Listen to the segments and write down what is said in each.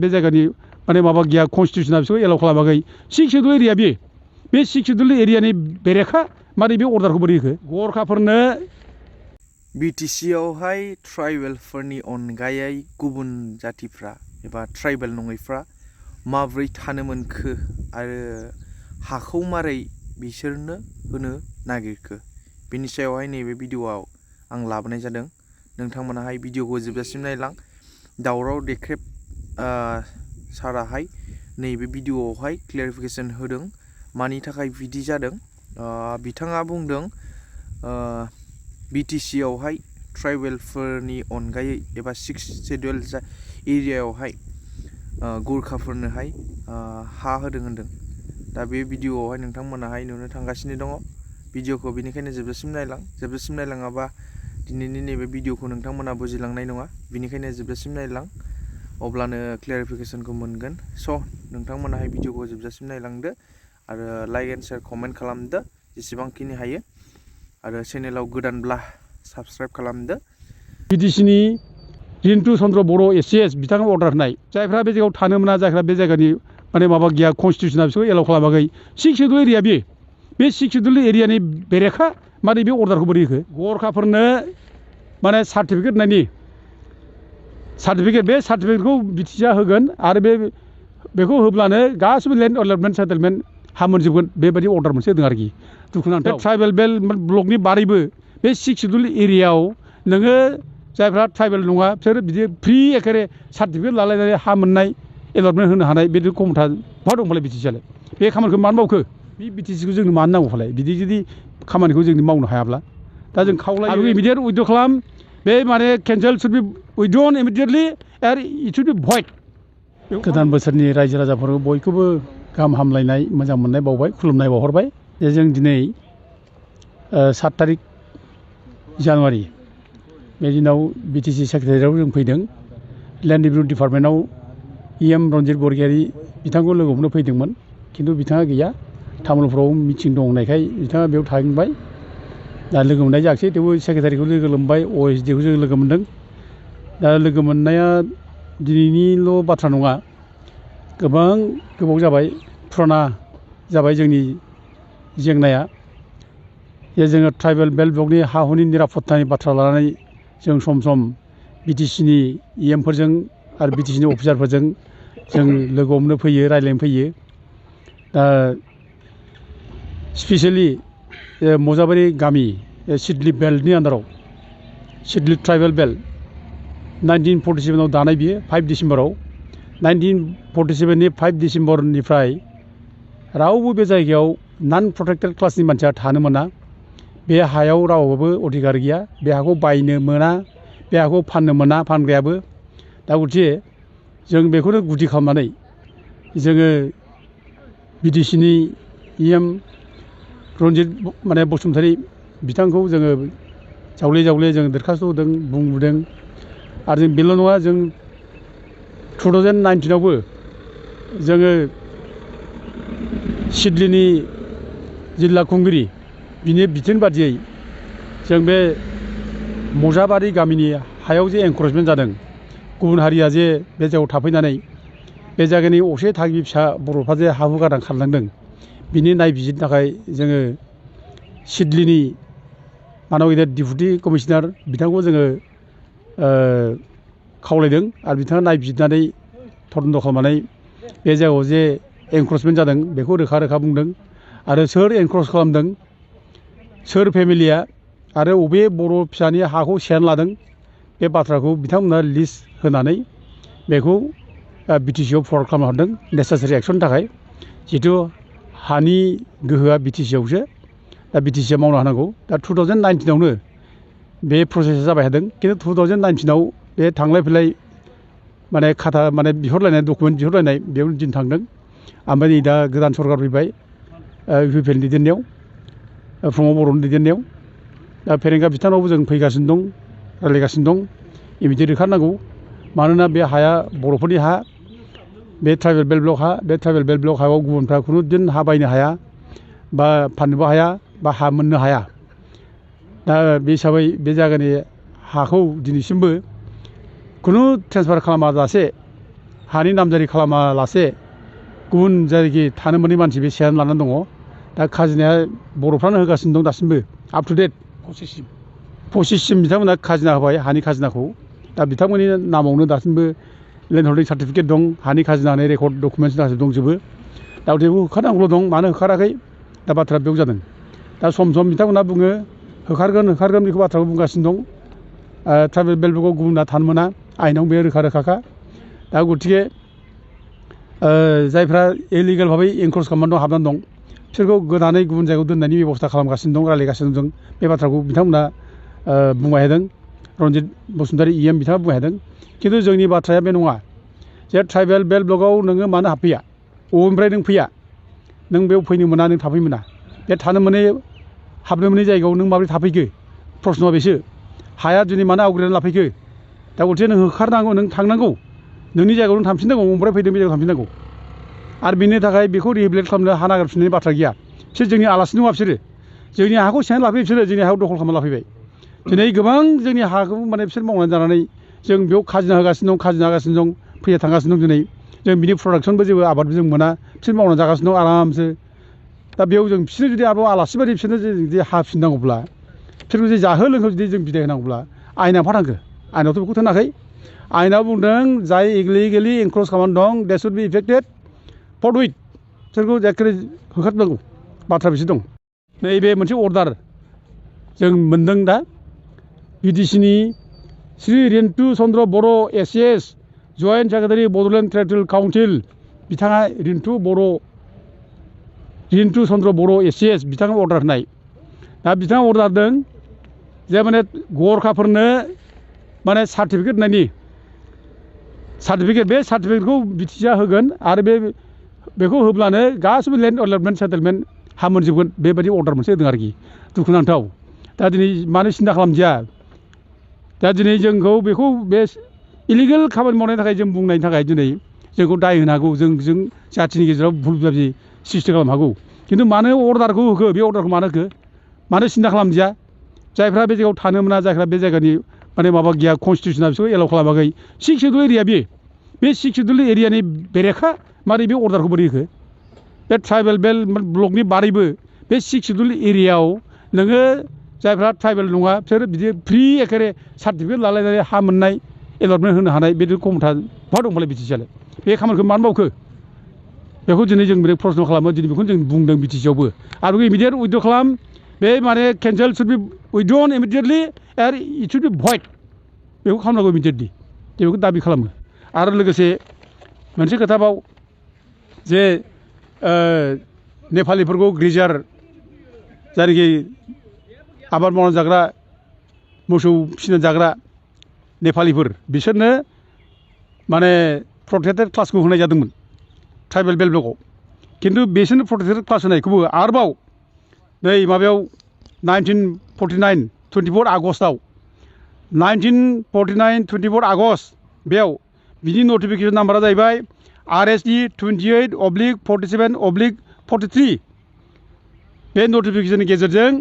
बे जायगानि माने माबा गैया कन्स्टिटिउसना बिसोरखौ एलाउ खालामाखै 6 शेड्युल एरिया बे 6 शेड्युल एरियानि बेरेखा मारै बे अर्डारखौ बोरै होखो गरखाफोरनो BTC आवहाय ट्राइबेलफोरनि अनगायै गुबुन जातिफ्रा एबा ट्राइबेल नङैफ्रा माबोरै थानो मोनखो आरो हाखौ मारै बिसोरनो होनो नागिरखो बेनि सायावहाय नैबे भिडिअ'आव आं लाबोनाय जादों। नोंथांमोनाहाय भिडिअ'खौ जोबजासिम नायलां। दावराव देख्रेब साराहाय नैबे भिडिअ'आवहाय क्लेरिफिकेसन होदों मानि थाखाय बिदि जादों। बिथाङा बुंदों BTC आवहाय ट्राइबेलफोरनि अनगायै एबा 6 शेड्युल एरियायावहाय गुरखाफोरनोहाय हा होदों होनदों। दा बे भिडिअ'आवहाय नोंथांमोनाहाय नुनो थांगासिनो दङ। भिडिअ'खौ बेनिखायनो जोबजासिम नायलां। जोबजासिम नायलाङाबा दिनैनि नैबे भिडिअ'खौ नोंथांमोना बुजिलांनाय नङा। बेनिखायनो जोबजासिम नायलां, अब्लानो क्लेरिफिकेसनखौ मोनगोन। स' नोंथांमोनाहाय भिडिअ'खौ जोबजासिम नायलांदो आरो लाइक एन्ड शेयार कमेन्ट खालामदो जेसेबांखिनि हायो आरो चेनेलाव गोदानब्ला साबस्क्राइब खालामदो। BTCनि रिन्टु चन्द्र बर' SCS बिथाङा अर्डार होनाय जायफ्रा बे जायगायाव थानो मोना, जायफ्रा बे जायगानि माने माबा गैया कन्स्टिटिउसना बिसोरखौ एलाउ खालामाखै 6 शेड्युल एरिया बे 6 शेड्युल एरियानि बेरेखा मारै बे अर्डारखौ बोरै होखो गरखाफोरनो माने सार्टिफिकेट होनायनि बे सार्टिफिकेटखौ BTCआ होगोन आरो बेखौ होब्लानो गासिबो लेन्ड अलटमेन्ट सेटेलमेन्ट हा मोनजोबगोन बेबायदि अर्डार मोनसे होदों आरोखि। दुखुनांथाव ट्राइबेल बेल्ट ब्लकनि बारैबो बे 6 शेड्युल एरियायाव नोङो जायफ्रा ट्राइबेल नङा बिसोर बिदि फ्रि एखेबारे सार्टिफिकेट लालायनानै हा मोननाय एलटमेन्ट होनो हानाय बिदि खमथा बहा दं फालाय BTCआलाय? बे खामानिखौ मानो मावखो? बे BTCखौ जोंनो मानो नांगौ फालाय? बिदि जुदि खामानिखौ जों मावनो हायाब्ला दा जों खावलायो इमिडियेट उइथड्र खालाम। बे माने केन्सेल शुड बि उइथड्रन इमिडियेटलि आरो इट शुड बि भइड। गोदान बोसोरनि रायजो राजाफोरखौ बयखौबो गाहाम हामलायनाय मोजां मोननाय बावबाय, खुलुमनाय बावहरबाय। जे जों दिनै 7 तारिख जानुवारि बे दिनाव BTC सेक्रेटारियाव जों फैदों। लेन्ड रिभिनिउ डिपार्टमेन्टआव EM रन्जित बरगयारी बिथांखौ लोगो हमनो फैदोंमोन, खिन्थु बिथाङा गैया। तामुलपुराव मिटिं दं होननायखाय बिथाङा बेयाव थांबाय। दा लोगो मोननाय जायाखिसै, थेवबो सेक्रेटारिखौ लोगो मोनबाय, OSDखौ जों लोगो मोनदों। दा लोगो मोननाया दिनैनिल' बाथ्रा नङा, गोबां गोबाव जाबाय, फुराना जाबाय जोंनि जेंनाया। जे जोङो ट्राइबेल बेल्ट ब्लकनि हा हुनि निरापत्तानि बाथ्रा लानानै जों सम सम BTCनि EMफोरजों आरो BTCनि अफिसारफोरजों जों लोगो हमनो फैयो, रायज्लायनो फैयो। दा स्पेसियेलि मजाबारि गामि सिडली बेल्टनि आन्दाराव, सिडली ट्राइबेल बेल्ट 1947आव दानाय बियो 5 डिसेम्बराव। 1947नि 5 डिसेम्बरनिफ्राय रावबो बे जायगायाव नन प्रटेक्टेड क्लासनि मानसिया थानो मोना। बे हायाव रावहाबो अधिकार गैया, बे हाखौ बायनो मोना, बे हाखौ फाननो मोना फानग्रायाबो। दा गथिखे जों बेखौनो गुदि खालामनानै जोङो BTCनि EM रन्जित माने बसुमतारी बिथांखौ जोङो जावले जों दरखास्त होदों, बुंबोदों। आरो जों बेल' नङा, जों 2019आवबो जोङो सिडलीनि जिल्ला खुंगिरि बिनि बिथोन बादियै जों बे मजाबारि गामिनि हायाव जे एनक्रचमेन्ट जादों, गुबुन हारिया जे बे जायगायाव थाफैनानै बे जायगानि असे थागिबि फिसा बर'फ्रा जे हा हु गारनानै खारलांदों, बिनि नायबिजिरनो थाखाय जोङो सिडलीनि मानब गेदेर डिपुटि कमिशनार बिथांखौ जोङो खावलायदों आरो बिथाङा नायबिजिरनानै तदन्त खालामनानै बे जायगायाव जे एनक्रचमेन्ट जादों बेखौ रोखा बुंदों आरो सोर एनक्रच खालामदों, सोर फेमिलिया आरो बबे बर' फिसानि हाखौ सेनानै लादों, बे बाथ्राखौ बिथांमोना लिस्ट होनानै बेखौ BTCआव फरवार्ड खालामना हरदों नेसेसारि एक्सननि थाखाय। जिहेथु हानि गोहोआ BTCआवसो, दा BTCआ मावनो हानांगौ। दा 2019आवनो बे प्रसेसा जाबाय थादों, खिन्थु 2019आव बे थांलाय फैलाय माने खाथा माने बिहरलायनाय डकुमेन्ट बिहरलायनाय बेयाव दिन थांदों। ओमफ्राय नै दा गोदान सरकार फैबाय UPL दैदेननायाव, प्रमद बर'नि दैदेननायाव। दा फेरेंगा बिथांनावबो जों फैगासिनो दं, रायज्लायगासिनो दं। इमिडियेट होखारनांगौ, मानोना बे हाया बर'फोरनि हा, बे ट्राइबेल बेल्ट ब्लक हा। बे ट्राइबेल बेल्ट ब्लक हायाव गुबुनफ्रा खुनु दिन हा बायनो हाया बा फाननोबो हाया बा हा मोननो हाया। दा बे हिसाबै बे जायगानि हाखौ दिनैसिमबो खुनु ट्रेन्सफार खालामाजासे हानि नामजारि खालामालासे गुबुन जायगायाव थानो मोनै मानसि बे सेयानो लानानै दङ दा खाजोनाया बर'फ्रानो होगासिनो दं दासिमबो आप टु डेट पसिससिम बिथांमोना खाजोना होबाय हानि खाजोनाखौ दा बिथांमोननि नामावनो दासिमबो लेन्ड हल्डिं सार्टिफिकेट दं हानि खाजोना होनाय रेकर्ड डकुमेन्टस गासिबो दंजोबो दा बेखौ होखारनांगौल' दं मानो होखाराखै दा बाथ्राया बेयाव जादों दा सम सम बिथांमोना बुङो होखारगोन बेखौ बाथ्राखौ बुंगासिनो दं ट्राइबेल बेल्टआव गुबुना थानो मोना आइनाव बे रोखा रोखाखा दा गतिके जायफ्रा इलिगेल भाबै एनक्रच खालामनानै दं हाबनानै दं बिसोरखौ गोदानै गुबुन जायगायाव दोननायनि बेब'स्था खालामगासिनो दं रायज्लायगासिनो दं बे बाथ्राखौ बिथांमोना बुंबाय थादों रन्जित बसुमतारी EM बिथाङा बुंबाय थादों खिन्थु जोंनि बाथ्राया बे नङा जे ट्राइबेल बेल्ट ब्लकआव नोङो मानो हाबफैया बबेनिफ्राय नों फैया नों बेयाव फैनो मोना नों थाफैनो मोना बे थानो मोनै हाबनो मोनै जायगायाव नों माबोरै थाफैखो प्रश्नआ बेसो हाया दिनै मानो आवग्रिनानै लाफैखो दा गतिके नों होखारनांगौ नों थांनांगौ नोंनि जायगायाव नों थांफिननांगौ बबेनिफ्राय फैदों बे जायगायाव थांफिननांगौ आरो बिनि थाखाय बेखौ रिहेबिलिट खालामनो हा नागिरफिननायनि बाथ्रा गैया बिसोर जोंनि आलासि नङा बिसोरो जोंनि हाखौ सेनानै लाफैयो बिसोरो जोंनि हायाव दखल खालामना लाफैबाय दिनै गोबां जोंनि हाखौ माने बिसोर मावनानै जानानै जों बेयाव खाजोना होगासिनो दं फैया थांगासिनो दं दिनै जों बिनि प्रडाक्सनबो जेबो आबादबो जों मोना बिसोर मावनानै जागासिनो दं आरामसो दा बेयाव जों बिसोरनो जुदि आरोबाव आलासि बायदि बिसोरनो जुदि हा फिननांगौब्ला बिसोरखौ जुदि जाहो लोंहो जुदि जों बिदाय होनांगौब्ला आयेना फानांगो आयेनावथ' बेखौ थोनाखै आयेनाव बुंदों जाय इलिगेलि एनक्रच खालामनानै दं दे शुड बि इफेक्टेड फरथुइथ बिसोरखौ एखेबारे होखारनांगौ बाथ्रा बिसोर दं नैबे मोनसे अर्डार जों मोनदों दा BDCनि श्री रिन्टु चन्द्र बर' ACS joint secretary Bodoland territorial council बिथाङा रिन्टु चन्द्र बर' ACS बिथाङा अर्डार होनाय दा बिथाङा अर्डार होदों जे माने गरखाफोरनो माने सार्टिफिकेट होनायनि बे सार्टिफिकेटखौ BTCआ होगोन आरो बेखौ होब्लानो गासिबो लेन्ड अलटमेन्ट सेटेलमेन्ट हा मोनजोबगोन बेबायदि अर्डार मोनसे होदों आरोखि दुखुनांथाव दा दिनै मानो सिन्था खालामदिया दा दिनै जोंखौ बेखौ बे इलिगेल खामानि मावनायनि थाखाय जों बुंनायनि थाखाय दिनै जोंखौ दाय होनो हागौ जों जाथिनि गेजेराव भुल बुजाबुजि सृष्टि खालामनो हागौ खिन्थु मानो अर्डारखौ होखो बे अर्डारखौ मानो होखो मानो सिन्था खालामदिया जायफ्रा बे जायगायाव थानो मोना जायफ्रा बे जायगानि माने माबा गैया कनस्टिटिउसना बिसोरखौ एलाउ खालामाखै 6 सिडुल एरिया बे 6 सिडुल एरियानि बेरेखा मारै बे अर्डारखौ बोरै होखो बे ट्राइबेल बेल्ट ब्लकनि बारैबो बे 6 सिडुल एरियायाव नोङो जायफ्रा ट्राइबेल नङा बिसोर बिदि फ्रि एखेबारे सार्टिफिकेट लालायनानै हा मोननाय एलटमेन्ट होनो हानाय बे क्षमता बहा दंबालाय BTCआलाय बे खामानिखौ मानो मावखो बेखौ दिनै जों बिराद प्रश्न खालामो दिनै बेखौनो जों बुंदों BTCआवबो आरो इमिडियेट उइथड्र खालाम बे माने केन्सेल शुड बि उइथड्रन इमिडियेटलि आरो इट शुड बि भइड बेखौ खालामनांगौ इमिडियेटलि बेखौ दाबि खालामो आरो लोगोसे मोनसे खोथाबाव जे नेपालिफोरखौ ग्रेजार जायनाखि आबाद मावनानै जाग्रा मोसौ फिसिनानै जाग्रा नेपालिफोर बिसोरनो माने प्रटेक्टेड क्लासखौ होनाय जादोंमोन ट्राइबेल बेल्ट ब्लकआव खिन्थु बिसोरनो प्रटेक्टेड क्लास होनायखौबो आरोबाव नै माबायाव 1949-24 आगस्टआव 1949-24 आगस्ट बेयाव बिनि नटिफिकेसन नाम्बारा जाहैबाय RSD 28/47/43 बे नटिफिकेसननि गेजेरजों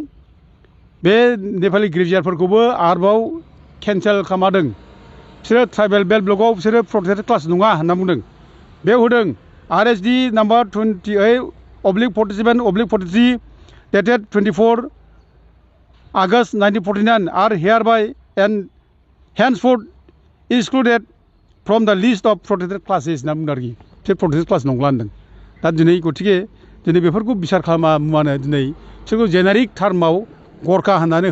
बे नेपालि ग्रेजुवेटफोरखौबो आरोबाव केन्सेल खालामदों बिसोरो ट्राइबेल बेल्ट ब्लकआव बिसोरो प्रटेक्टेड क्लास नङा होनना बुंदों बेयाव होदों RSD number 28/47/43 dated 24 August 1949 are hereby and henceforth excluded from the list of protected classes होनना बुंदों आरोखि बिसोर प्रटेक्टेड क्लास नंला होनदों दा दिनै गतिके दिनै बेफोरखौ बिसार खालामा मुवानो दिनै बिसोरखौ जेनेरिक टार्माव गरखा होनानै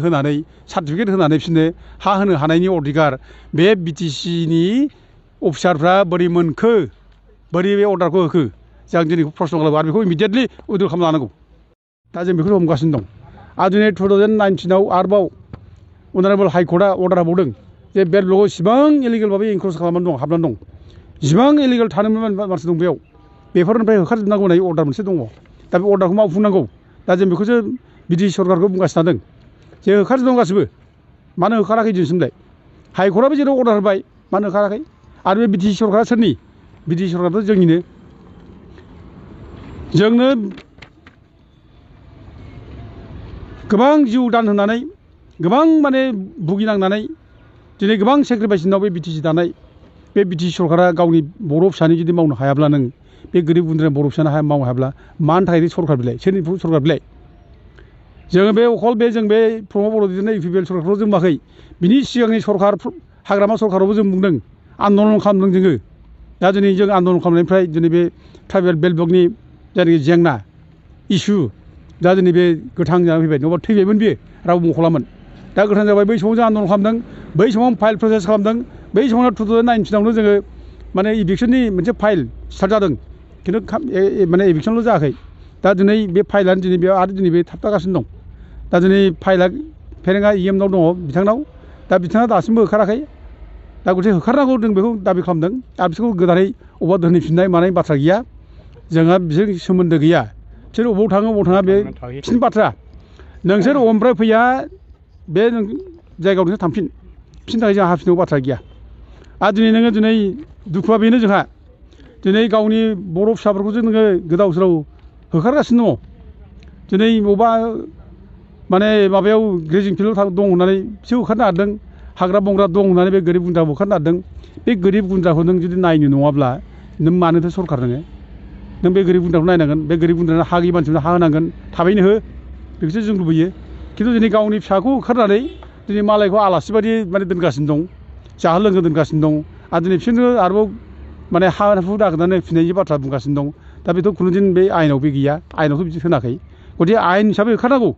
सार्टिफिकेट होनानै बिसोरनो हा होनो हानायनि अधिकार बे BTCनि अफिसारफ्रा बोरै मोनखो बोरै बे अर्डारखौ होखो जों दिनै प्रश्न खालामो आरो बेखौ इमिडियेटलि उइथड्र खालामना लानांगौ दा जों बेखौ हमगासिनो दं आरो दिनै 2019आव आरोबाव अनारेबल हाइकर्टआ अर्डार होबावदों जे बेल्ट ब्लकआव इसिबां इलिगेल भाबै एनक्रच खालामनानै दं हाबनानै दं जिसिबां इलिगेल थानो मानसि दं बेयाव बेफोरनिफ्राय होखारजोबनांगौ होननाय अर्डार मोनसे दङ दा बे अर्डारखौ मावफुंनांगौ दा जों बेखौसो BTC सरकारखौ बुंगासिनो थादों जे होखारजोबदों गासिबो मानो होखाराखै दिनैसिमलाय हाइकर्टआबो जेराव अर्डार होबाय मानो होखाराखै आरो बे BTC सरकारा सोरनि BTC सरकाराथ' जोंनिनो जोंनो गोबां जिउ दान होनानै गोबां माने भुगिनांनानै दिनै गोबां सेक्रिफाइस होनाव बे BTC दानाय बे बिटिसि सरकारा गावनि बर' फिसानि जुदि मावनो हायाब्ला नों बे गोरिब गुन्द्रा बर' फिसानो मावनो हायाब्ला मानि थाखाय सरकार बिलाइ सोरनि सरकार बिलाइ जोङो बे अखल बे जों बे प्रमद बर' दैदेननाय UPPL सरकारखौ जों बुङाखै बिनि सिगांनि सरकार हाग्रामा सरकारावबो जों बुंदों आन्दलन खालामदों जोङो दा दिनै जों आन्दलन खालामनायनिफ्राय दिनै बे ट्राइबेल बेल्ट ब्लकनि जायनाखि जेंना इसु दा दिनै बे गोथां जानानै फैबाय नङाबा थैबायमोन बियो रावबो मख'लामोन दा गोथां जाबाय बै समाव जों आन्दलन खालामदों बै समाव फाइल प्रसेस खालामदों बै समाव 2019आवनो जोङो माने इभिक्सननि मोनसे फाइल स्टार्ट जादों खिन्थु माने इभिक्सनल' जायाखै दा दिनै बे फाइलानो दिनै बेयाव आरो दिनै बे थाबथागासिनो दं दा दिनै फाइला फेरेंगा EMनाव दङ बिथांनाव दा बिथाङा दासिमबो होखाराखै दा गथे होखारनांगौ जों बेखौ दाबि खालामदों आरो बिसोरखौ गोदानै अबेबा दोनहैफिननाय मानाय बाथ्रा गैया जोंहा बिसोर सोमोन्दो गैया बिसोर अबाव थाङा बे फिन बाथ्रा नोंसोर अबेनिफ्राय फैया बे जायगायाव नोंसोर थांफिन बिसोरनि थाखाय जोंहा हाफिननांगौ बाथ्रा गैया आरो दिनै नोङो दिनै दुखुआ बेनो जोंहा दिनै गावनि बर' फिसाफोरखौसो नोङो गोदाव सोराव होखारगासिनो दङ दिनै बबेबा माने माबायाव ग्रेजिं फिल्डआव दं होननानै बिसोर होखारनो हादों हाग्रा बंग्रा दं होननानै बे गोरिब गुन्द्राखौ होखारनो हादों बे गोरिब गुन्द्राखौ नों जुदि नायनो नङाब्ला नों मानोथो सरकार नों बे गोरिब गुन्द्राखौ नायनांगोन बे गोरिब गुन्द्रानो हा गैयि मानसिफोरनो हा होनांगोन थाबैनो हो बेखौसो जों लुबैयो खिन्थु दिनै गावनि फिसाखौ होखारनानै दिनै मालायखौ आलासि बायदि माने दोनगासिनो दं जाहो लोंहो दोनगासिनो दं आरो दिनै बिसोरनो आरोबाव माने हा हु दागोनानै फिनायनि बाथ्रा बुंगासिनो दं दा बेथ' खुनुदिन बे आयेनाव बे गैया आयेनावथ' बिदि होनाखै गथिखे आयेन हिसाबै होखारनांगौ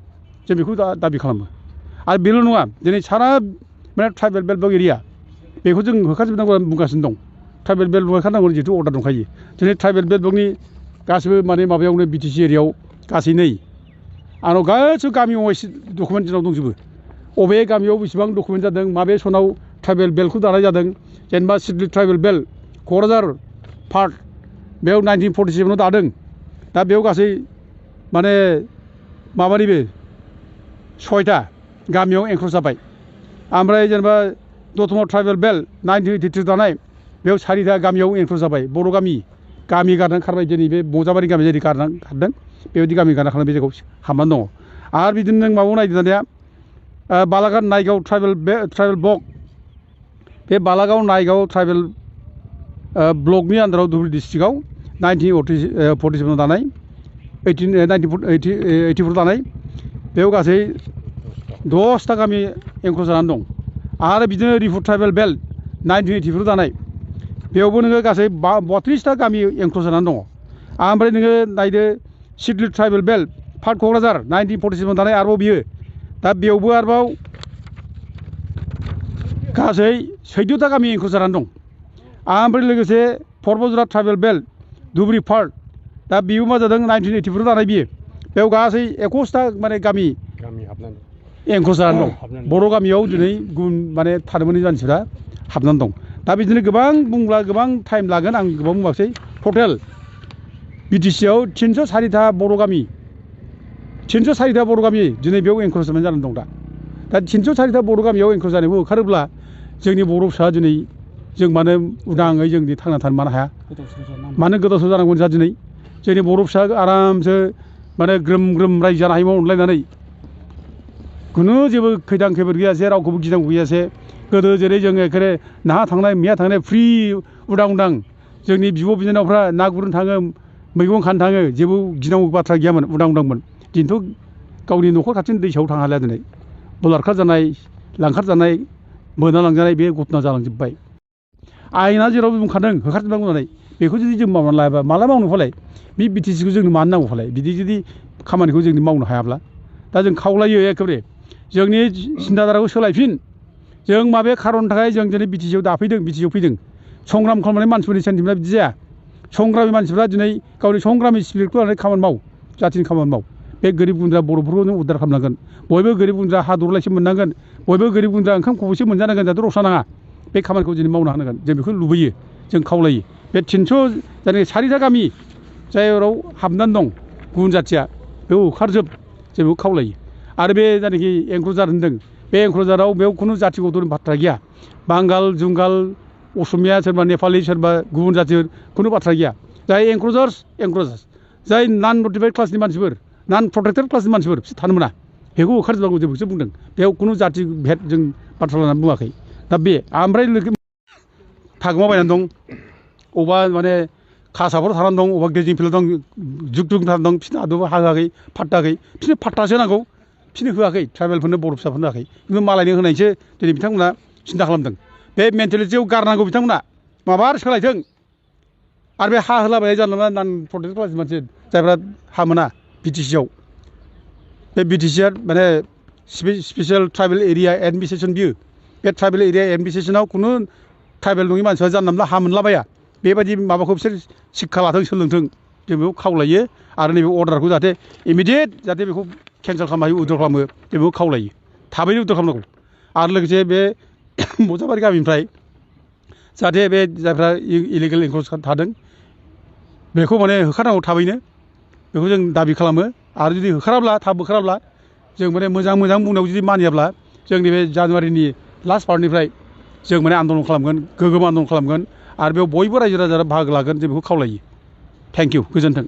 जों बेखौ दाबि खालामो आरो बेल' नङा दिनै सारा माने ट्राइबेल बेल्ट ब्लक एरिया बेखौ जों होखारजोबनांगौ बुंगासिनो दं ट्राइबेल बेल्ट ब्लक होखारनांगौ जिहेथु अर्डार दंखायो दिनै ट्राइबेल बेल्ट ब्लकनि गासिबो माने माबायावनो BTC एरियायाव गासै नै आंनाव गासिबो गामि वाइस डकुमेन्ट जोंनाव दंजोबो अबे गामियाव बेसेबां डकुमेन्ट जादों माबे सनाव ट्राइबेल बेल्टखौ दानाय जादों जेनेबा Siddeley tribal belt Kokrajhar part बेयाव 1947आव दादों दा बेयाव गासै माने माबानिबो 6टा गामियाव एंख्रज जाबाय ओमफ्राय जेनेबा दतमा ट्राइबेल बेल्ट 1983 दानाय बेयाव 4टा गामियाव एंख्रज जाबाय बर' गामि गारनानै खारबाय दिनै बे बजाबारि गामि जेरै खारदों बेबायदि गामि गारना खारनाय बे जायगायाव हाबनानै दङ आरो बिदिनो नों माबायाव नायदों दानिया बालाघाट नायगाव ट्राइबेल ब्लक बे बालागाव नायगाव ट्राइबेल ब्लकनि आन्दाराव धुबुरी डिस्ट्रिक्टआव 1947आव दानाय 1984 दानाय बेयाव गासै 10टा गामि एंख्रज जानानै दं आरो बिदिनो रिफु ट्राइबेल बेल्ट 1984 दानाय बेयावबो नोङो गासै 32टा गामि एंख्रज जानानै दङ ओमफ्राय नोङो नायदो Sidli tribal belt part Kokrajhar 1947आव दानाय आरोबाव बियो दा बेयावबो आरोबाव गासै 14टा गामि एंख्रज जानानै दं ओमफ्राय लोगोसे पर्बतझरा ट्राइबेल बेल्ट धुबुरी पार्ट दा बेबो मा जादों 1984 दानाय बियो बेयाव गासै 21टा माने गामि एंख्रज जानानै दं बर' गामियाव दिनै गुबुन माने थानो मोनै मानसिफ्रा हाबनानै दं दा बिदिनो गोबां बुंब्ला गोबां टाइम लागोन आं गोबां बुङाखै टटेल BTCआव 304टा बर' गामि 304टा बर' गामि दिनै बेयाव एंख्रज जानानै दं दा 304टा बर' गामियाव एंख्रज जानायखौ होखारोब्ला जोंनि बर' फिसा दिनै जों मानो उदाङै जों थांना थानो मानो हाया मानो गोदाव सोराव जानांगौ जोंहा दिनै जोंनि बर' फिसा आरामसो माने ग्रोम ग्रोम रायजो जानो हायोमोन अनलायनानै खुनु जेबो खैदां खैफोद गैयासे रावखौबो गिनांगौ गैयासे गोदो जेरै जोङो एखेबारे नाहा थांनाय मैया थांनाय फ्रि उदां जोंनि बिब' बिनानावफ्रा ना गुरनो थाङो मैगं खानो थाङो जेबो गिनांगौ बाथ्रा गैयामोन उदांमोन दिनैथ' गावनि न'खर खाथिनि दैसायाव थांनो हालिया दिनै बलात्कार जानाय लांखार जानाय बोना लांजानाय बे घटना जालांजोब्बाय आयेना जेराव बुंखादों होखारजोबनांगौ होननानै बेखौ जुदि जों मावनानै लायाबा माला मावनो फालाय बे BTCखौ जोंनो मानो नांगौ फालाय बिदि जुदि खामानिखौ जोंनो मावनो हायाब्ला दा जों खावलायो एखेबारे जोंनि सिन्थाधाराखौ सोलायफिन जों माबे खारननि थाखाय जों दिनै BTCआव दाफैदों BTCआव फैदों संग्राम खालामनाय मानसिफोरनि सेन्टिमेन्टआ बिदि जाया संग्रामि मानसिफ्रा दिनै गावनि संग्रामि स्पिरिटखौ लानानै खामानि माव जाथिनि खामानि माव बे गोरिब गुन्द्रा बर'फोरखौ नों उद्धार खालामनांगोन बयबो गोरिब गुन्द्रा हा दरलायसे मोननांगोन बयबो गोरिब गुन्द्रा ओंखाम खब'से मोनजानांगोन जाहाथे रसा नाङा बे खामानिखौ दिनै मावनो हानांगोन जों बेखौ लुबैयो जों खावलायो बे 4टा गामि जायफोराव हाबनानै दं गुबुन जाथिया बेयाव होखारजोब जों बेखौ खावलायो आरो बे जायनाखि एंख्रजार होनदों बे एंख्रजाराव बेयाव खुनु जाथि गथ'नि बाथ्रा गैया बांगाल जुंगाल असमिया सोरबा नेपालि सोरबा गुबुन जाथिफोर खुनु बाथ्रा गैया जाय एंख्रजार्स जाय नन नटिफाइड क्लासनि मानसिफोर नन प्रटेक्टेड क्लासनि मानसिफोर बिसोर थानो मोना बेखौ होखारजोबनांगौ जों बेखौसो बुंदों बेयाव खुनु जाथि भेद जों बाथ्रा लानानै बुङाखै दा बे ओमफ्राय थागोमाबायनानै दं अबा माने कासाफोराव थानानै दं अबा गेजिं फिल्डआव दं जुग जुग थानानै दं बिसोरनो आदबा हा होआखै फाट्टा होआखै बिसोरनो फाट्टासो नांगौ बिसोरनो होआखै ट्राइबेलफोरनो बर' फिसाफोरनो होआखै खिन्थु मालायनो होनायसो दिनै बिथांमोना सिन्था खालामदों बे मेन्टेलिटियाव गारनांगौ बिथांमोना माबा सोलायथों आरो बे हा होलाबाय जानला मोनला नान प्रटेस्ट खालामसै मानसि जायफ्रा हा मोना बिटिसिआव बे बिटिसिआ माने स्पेसियेल ट्राइबेल एरिया एडमिनिस्ट्रेसन बियो बे ट्राइबेल एरिया एडमिनिस्ट्रेसनाव खुनु ट्राइबेल नङि मानसिफ्रा जानला मोनला हा मोनलाबाया बेबायदि माबाखौ बिसोर शिक्षा लाथों सोलोंथों जों बेखौ खावलायो आरो नैबे अर्डारखौ जाहाथे इमिडियेट जाहाथे बेखौ केन्सेल खालामनो हायो उइद्र खालामो जों बेखौ खावलायो थाबैनो उइद्र खालामनांगौ आरो लोगोसे बे मजाबारि गामिनिफ्राय जाहाथे बे जायफ्रा इलिगेल एनक्रच थादों बेखौ माने होखारनांगौ थाबैनो बेखौ जों दाबि खालामो आरो जुदि होखाराब्ला थाब होखाराब्ला जों माने मोजां बुंनायाव जुदि मानियाब्ला जोंनि बे जानुवारिनि लास्ट पार्टनिफ्राय जों माने आन्दलन खालामगोन गोगोम आन्दलन खालामगोन आरो बेयाव बयबो रायजो राजा बाहागो लागोन जों बेखौ खावलायो थेंक इउ गोजोन्थों